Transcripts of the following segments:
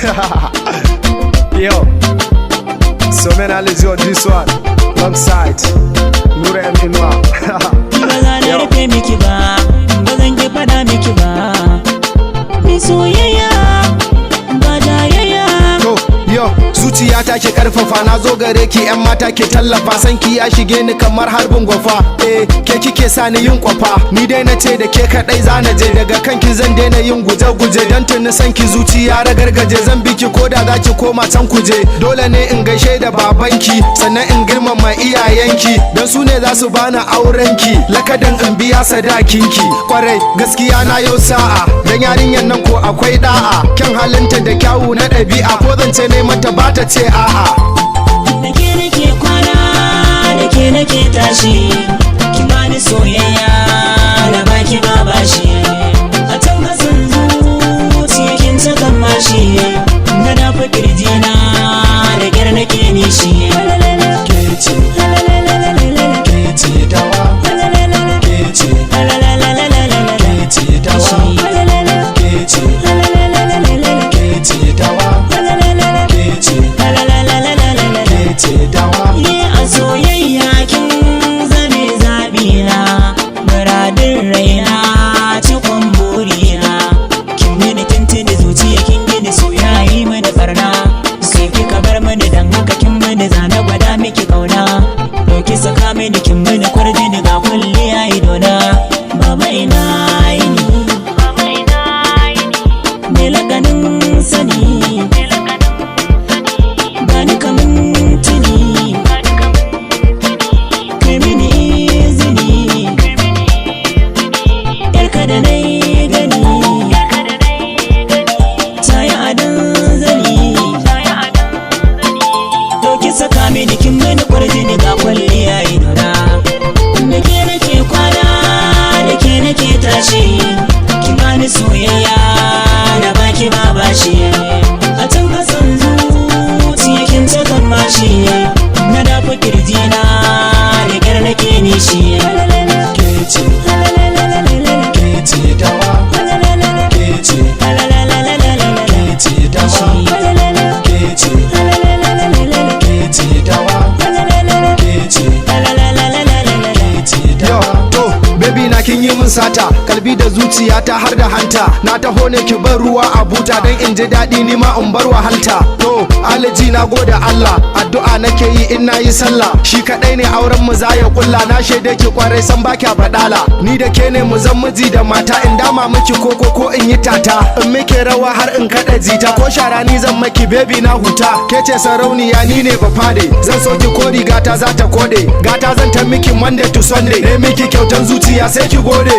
Yo, so man, I on this one. Alongside Nura M Inuwa. Ba za na rufe miki ba, ba zan ki faɗa miki ba. Ni soyayya ba jayayya. To, yo, zuciya ta ke karfafa, na zo gare ki, yan mata ke tallafa, sanki ya shige ni kamar harbin gwafa. Eh, ke kike sa ni yin kwafa. Ni dai na ce da ke kadai za na je, daga kanki zan daina yin guje-guje, dan tuni sanki zuciya ragargaje. Zan biki koda za ki koma can kuje. Dole ne in gaishe da babanki, sannan in girmama iyayenki, dan su ne za su bani aurenki, lakadan in biya sadakinki. Kwarai, gaskiya na yau sa'a, dan yarinyar nan ko akwai da'a, kyan halinta da kyawu na ɗabi'a, ko zance ne mata ba ta ce a'a. Da ke nake kwana, da ke nake tashi. Ki bani soyayya na baki ba bashi. A can kasan zuciya kin sakan mashi. Na dafa kirjina da kyar nake nishi. Kece, kece dawa, kece, kece dawa, kece, kece dawa, kece, kece dawa. Ni a soyayya kin zame zaɓina, muradin raina, cikon burina. Kin mini tuntuni zuciya, kin gini soyayi mini barna. Sai kika bar mini, dan haka kin mini zane gwada miki kauna. Dauki saka mini, kin mini kwarjini, ga kulliya idona. Baba ina yini, me lakanin sani, bani kamun tuni, kai mini izini, yarka da nai gani ta yi adon zani. Dauki saka mini, kin mini kwarjini, ga kwalliya idona. Da ke nake kwana, da ke nake tashi. Ki bani soyayya na baki ba bashi. A can kasan zuciya kin sakan mashi. Na dafa kirjina da kyar nake nishi. Kece, kece dawa, kece, kece dawa, kece, kece dawa, kece, kece dawa. To, baby na, kin yi min sata, kalbi da zuciyata har da hanta. Na taho ne ki bar ruwa a buta, dan in ji daɗi ni ma in bar wahalta. To, alaji na gode Allah, addu'a nake yi in nayi sallah. Shi kadai ne auren mu za ya kulla, na shaide ki kwarai san baki badala. Ni da ke ne mu zan miji da mata, in dama miki koko ko in yi tata. In muke rawa har in kada jita, ko shara ni zan maki, baby na huta. Ke ce sarauniya, ni ne bafade. Zan so ki ko rigata za ta kode. Gata zan ta miki Monday to Sunday. Ne miki kyautan zuciya, sai ki gode.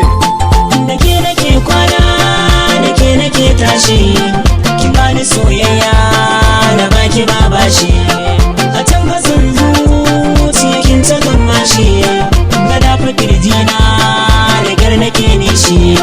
Da ke nake kwana, da ke nake tashi. Ki bani soyayya na baki ba bashi. A can kasan zuciya kin sakan mashi. Na dafa kirjina da kyar nake nishi.